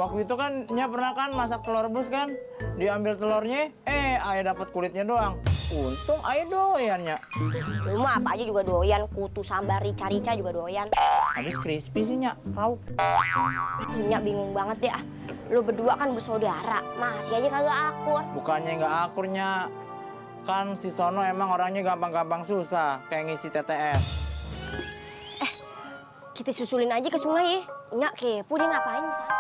Waktu itu kan Nya pernah kan masak telur rebus kan, diambil telurnya, ayah dapat kulitnya doang. Untung ayah doyan Nya. Lu mah apa aja juga doyan, kutu sambar rica-rica juga doyan. Habis crispy sih Nya, tahu. Nya bingung banget ya. Lu berdua kan bersaudara, masih aja kagak akur. Bukannya nggak akur Nya, kan si Sono emang orangnya gampang-gampang susah, kayak ngisi TTS. Kita susulin aja ke sungai ya. Nya kepo dia ngapain di sana.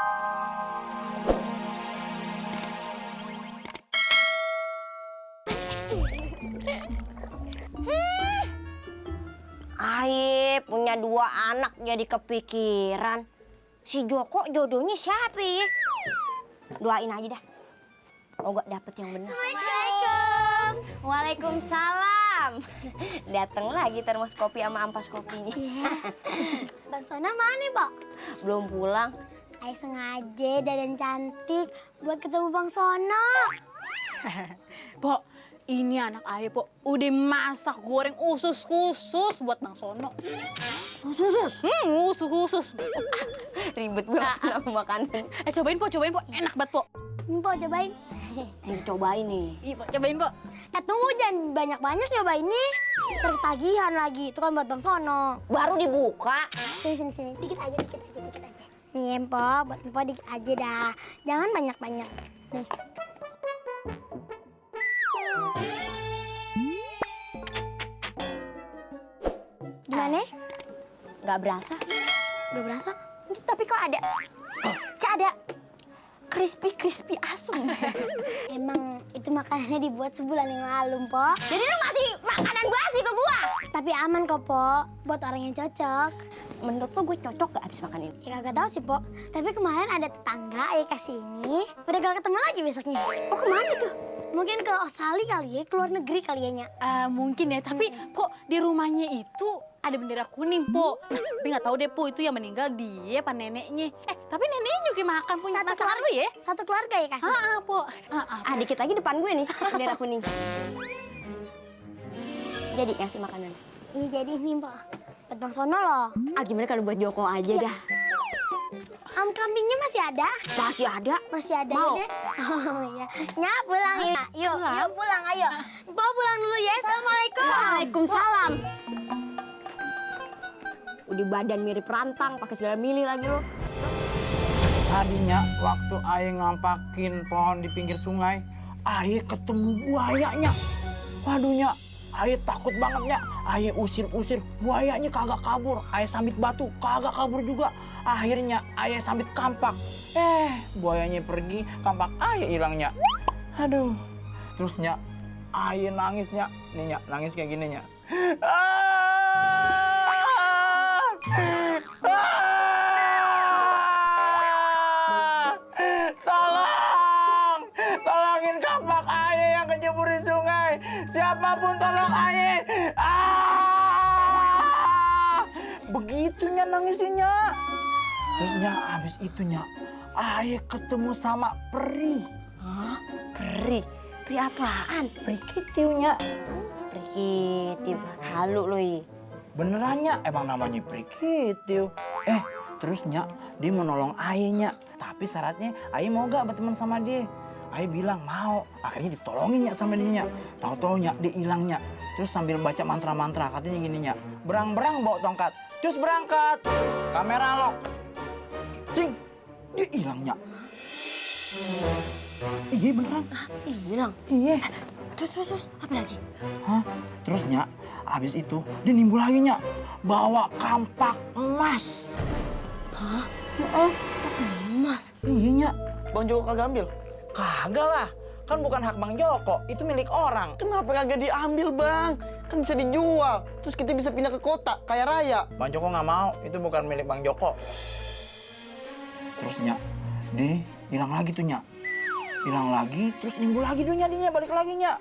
Aye, punya 2 anak jadi kepikiran. Si Joko jodohnya siapa ya? Doain aja dah. Moga dapet yang benar. Assalamualaikum. Waalaikumsalam. Datang lagi termos kopi sama ampas kopinya. Bang Sona mana, Pak? Belum pulang. Ayah sengaja dandan cantik buat ketemu Bang Sono. Pok, ini anak ayah, Pok. Udah masak goreng usus khusus buat Bang Sono. Usus. Usus khusus. Ribet banget nama makanan. Cobain, Pok. Enak banget, Pok. Ini, Pak, cobain. Ini cobain nih. Iya, Pok. Cobain, Pok. Tunggu, jangan banyak-banyak nyobain nih. Tertagihan lagi. Itu kan buat Bang Sono. Baru dibuka. Sini. Dikit aja. Nih, Empok. Buat Empok dikit aja dah. Jangan banyak-banyak. Nih. Gimana? Gak berasa. Gak berasa? Tapi kok ada. Kayak ada crispy asem. Emang itu makanannya dibuat sebulan yang lalu, Pok. Jadi lu ngasih makanan basi ke gua? Tapi aman kok, Pok. Buat orang yang cocok. Menurut lo gue cocok gak abis makan ini? Ya kagak tahu sih, Pok. Tapi kemarin ada tetangga kasih ini. Udah gak ketemu lagi besoknya. Oh, kemana tuh? Mungkin ke Australia kali ya, ke luar negeri kali ya, Nya. Mungkin ya, tapi Pok di rumahnya itu ada bendera kuning, Pok. Nah, tapi nggak tahu deh, Pok, itu yang meninggal dia apa neneknya. Tapi neneknya juga makan punya masalah lu ya? Satu keluarga ya kasih. Pok. Dikit lagi depan gue nih, bendera kuning. Jadi ngasih makanan. Ini jadi ini, Pok. Buat Bang Sono loh. Gimana kalau buat Joko aja dah? Kambingnya masih ada? Masih ada? Masih ada Mau? ya, deh. Oh iya. Nya pulang ya. Yuk pulang, ayo. Pok pulang dulu ya. Assalamualaikum. Waalaikumsalam. Udah badan mirip rantang, pakai segala milih lagi lo. Tadinya waktu ayah ngampakin pohon di pinggir sungai, ayah ketemu buayanya. Waduh Nya, ayah takut banget Nya. Ayah usir-usir, buayanya kagak kabur. Ayah sambit batu, kagak kabur juga. Akhirnya ayah sambit kampak. Buayanya pergi, kampak ayah hilangnya. Aduh. Terus Nya, ayah nangisnya. Nih Nya, nangis kayak gini Nya. Tolongin kampak ayah yang kejebur di sungai. Siapapun tolong ayah. Begitunya nangisnya. Terusnya habis itunya ayah ketemu sama peri. Hah? Peri? Peri apaan? Peri kitiunya. Peri kitiu. Halu lo i. Benerannya emang namanya peri kitiu. Terusnya dia mau nolong ayahnya. Tapi syaratnya ayah mau gak berteman sama dia. Ayah bilang mau. Akhirnya ditolongin ya sama dia. Tahu-taunya dia hilangnya. Terus sambil baca mantra-mantra katanya gini Nya. Berang-berang bawa tongkat. Terus berangkat. Kamera lock. Cing. Dia hilangnya. Iya beneran. Hilang. Iya. Terus apa lagi? Terusnya habis itu dia nimbul lagi Nya. Bawa kampak emas. Emas. Iya Nya. Bang Joko kagak ambil? Kagak lah. Kan bukan hak Bang Joko, itu milik orang. Kenapa kagak diambil, Bang? Kan bisa dijual. Terus kita bisa pindah ke kota, kaya raya. Bang Joko nggak mau, itu bukan milik Bang Joko. Terus Nya, dia hilang lagi tuh Nya. Hilang lagi, terus nimbul lagi tuh Nya, dia balik lagi Nya.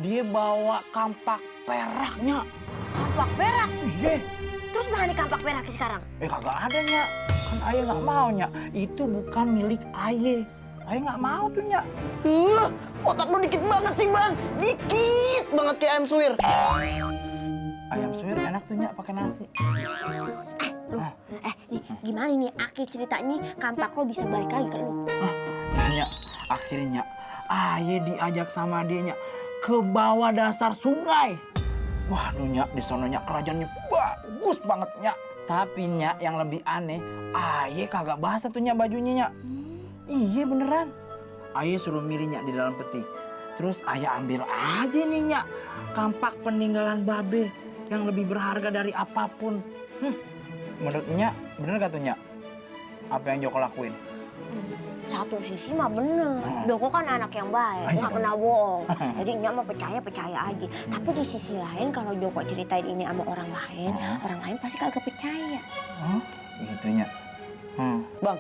Dia bawa kampak peraknya. Kampak perak? Iya. Terus mana nih kampak peraknya sekarang? Kagak ada Nya. Kan ayah nggak mau Nya. Itu bukan milik ayah. Ayah nggak mau tuh Nya. Otak lu dikit banget sih, Bang. Dikit banget kayak ayam suwir. Ayam suwir enak tuh Nya pakai nasi. Loh, nih gimana nih akhir ceritanya kampak lo bisa balik lagi ke lo? Nya, akhirnya Aye diajak sama dia nya ke bawah dasar sungai. Waduh nya, di sononya kerajaannya bagus banget nya. Tapi nya yang lebih aneh, Aye kagak basah tuh nya bajunya nya. Iya beneran. Aye suruh milih nya di dalam peti. Terus Aye ambil aja nih nya kampak peninggalan babe yang lebih berharga dari apapun. Menurut nya bener gak tuh nya? Apa yang Joko lakuin? Satu sisi mah bener, Joko kan anak yang baik, nggak pernah bohong. Jadi Nya mah percaya aja. Tapi di sisi lain kalau Joko ceritain ini sama orang lain pasti kagak percaya. Gitu nya. Bang,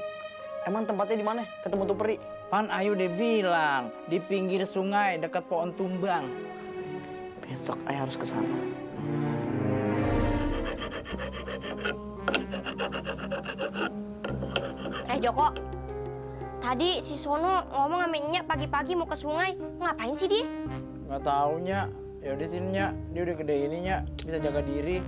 emang tempatnya di mana? Ketemu tuh peri. Pan Ayu udah bilang di pinggir sungai dekat pohon tumbang. Besok Ayah harus ke sana. Joko, tadi si Sono ngomong sama Nya pagi-pagi mau ke sungai, ngapain sih dia? Nggak tahu nya. Ya udah sini nya, dia udah gede ini nya, bisa jaga diri.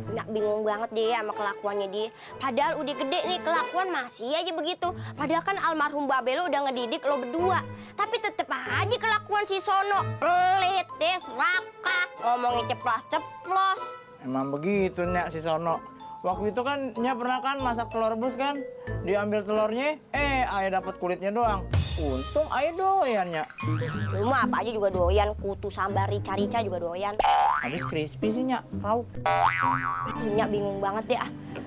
Nya bingung banget dia sama kelakuannya dia. Padahal udah gede nih kelakuan masih aja begitu. Padahal kan almarhum babe lo udah ngedidik lo berdua. Tapi tetep aja kelakuan si Sono pelit deh, serakah, ngomongnya ceplos-ceplos. Emang begitu nya si Sono. Waktu itu kan nya pernah kan masak telur rebus kan. Diambil telurnya, Ayah dapat kulitnya doang. Untung Ayah doyan nya. Lu mah apa aja juga doyan, kutu sambar rica-rica juga doyan. Habis crispy sih nya, rauk. Nya bingung banget deh.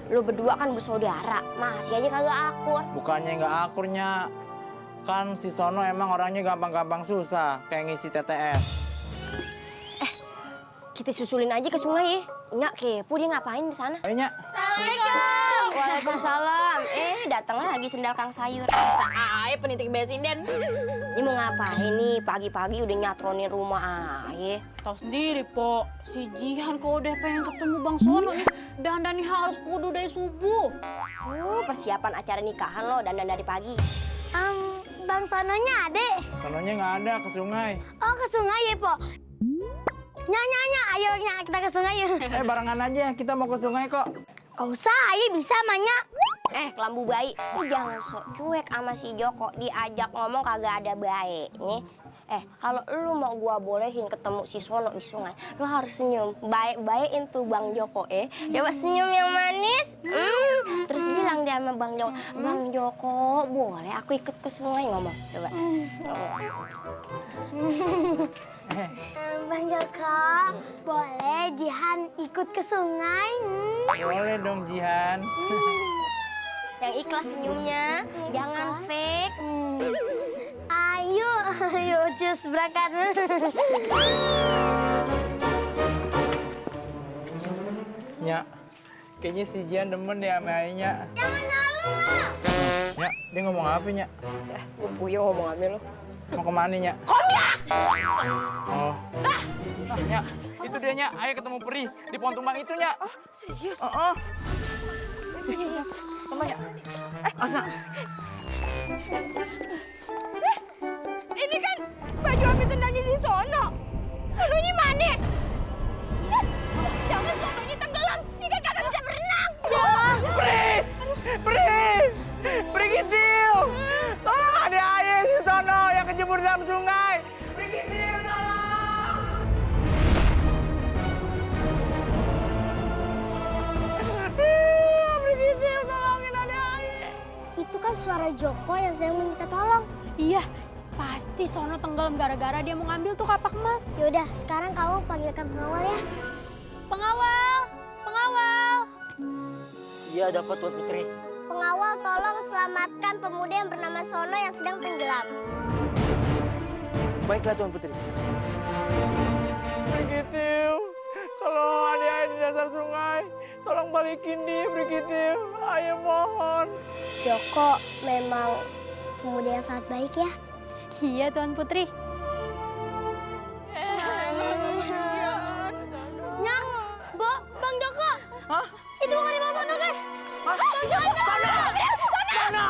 Lu berdua kan bersaudara, masih aja kagak akur. Bukannya nggak akurnya, kan si Sono emang orangnya gampang-gampang susah, kayak ngisi TTS. Kita susulin aja ke sungai ya. Nya kepo dia ngapain di sana? Ayo nya. Assalamualaikum. Waalaikumsalam. Datang lagi sendal Kang Sayur. Ae penitik besinden. Ini mau ngapain nih? Pagi-pagi udah nyatronin rumah Aye. Tahu sendiri, Po. Si Jihan kok udah pengen ketemu Bang Sono nih. Dandannya harus kudu dari subuh. Persiapan acara nikahan lo dandan dari pagi. Bang Sononya adek. Sononya nggak ada, ke sungai. Oh ke sungai ya, Po? Nya, ayo kita ke sungai yuk. Barengan aja, kita mau ke sungai kok. Gak usah, ayo bisa Manya. Kelambu bayi, lu jangan sok cuek sama si Joko. Diajak ngomong kagak ada baiknya. Kalau lu mau gua bolehin ketemu si Sono di sungai, lu harus senyum. Baik-baikin tuh Bang Joko, Coba senyum yang manis. Terus bilang dia sama Bang Joko, Bang Joko, boleh aku ikut ke sungai ngomong. Coba. Bang Joko, boleh Jihan ikut ke sungai? Boleh dong Jihan. Yang ikhlas senyumnya, jangan fake. Ayo, cus berangkat. Nya, kayaknya si Jihan demen deh sama Ayahnya. Jangan halu lah. Nya, dia ngomong apa Nya? Gue puyeng ngomong apa lo. Mau kemana Nya? Kondak! Oh. Nya, itu dia Nya, Ayah ketemu peri di pohon tumbang itu Nya. Oh, serius? Sama ya? Asa. Ini kan baju ambil sendalnya si Sono. Sononya mana? Jangan Sononya tenggelam. Ini kan kagak bisa berenang. Peri Gitil! Tolong ada Ayah si Sono yang kejebur dalam sungai. Peri Gitil, tolong! Peri Gitil, tolongin ada Ayah. Itu kan suara Joko yang sedang meminta tolong. Iya, pasti Sono tenggelam gara-gara dia mau ngambil tuh kapak emas. Yaudah, sekarang kamu panggilkan pengawal ya. Pengawal! Pengawal! Iya, dapat Tuan Putri. Pengawal tolong selamatkan pemuda yang bernama Sono yang sedang tenggelam. Baiklah Tuan Putri. Peri Gitil, kalau ada Ayah di dasar sungai, tolong balikin dia, Peri Gitil. Ayah mohon. Joko memang pemuda yang sangat baik ya. Iya, Tuan Putri. Nya, Bo, Bang Joko. Hah? Itu bukan di Bang Sono kan? Bang Sono! Sono!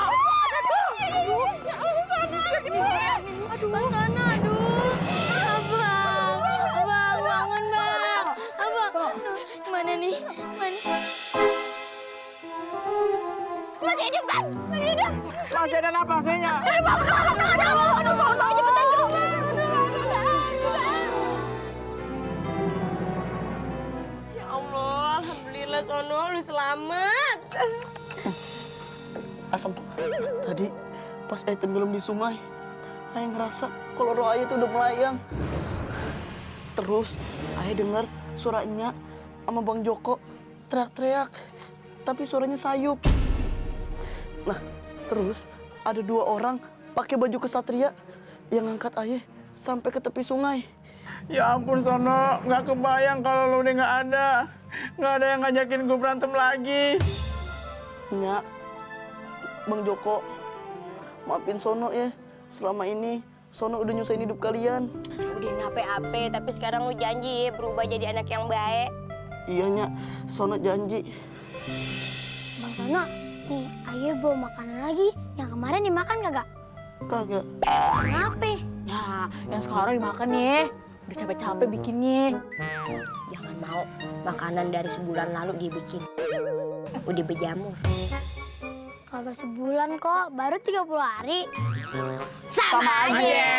Bang Sono, aduh. Abang, bangun bang. Abang, mana nih? Mana? masih hidup kan? Masih hidup. Masih ada napasnya. Aduh, Sono cepetan ke rumah. Ya Allah, alhamdulillah Sono, lu selamat. Asam, tadi pas Ayah tenggelam di sungai, Ayah ngerasa kalau roh Ayah tuh udah melayang. Terus Ayah dengar suara Enya sama Bang Joko teriak-teriak, tapi suaranya sayup. Nah, terus ada 2 orang pakai baju kesatria yang ngangkat Ayah sampai ke tepi sungai. Ya ampun Sono, nggak kebayang kalau lu udah nggak ada. Nggak ada yang ngajakin gue berantem lagi. Nya, Bang Joko, maafin Sono ya. Selama ini Sono udah nyusahin hidup kalian. Udah ngape-ape, tapi sekarang lu janji berubah jadi anak yang baik. Iya, Nya. Sono janji. Bang Sono, nih ayo bawa makanan lagi. Yang kemarin dimakan kagak? Kagak. Kenapa? Nah, yang sekarang dimakan ya. Udah capek-capek bikinnya. Jangan mau makanan dari sebulan lalu dia bikin. Udah berjamur. Kagak sebulan kok, baru 30 hari. Sama aja.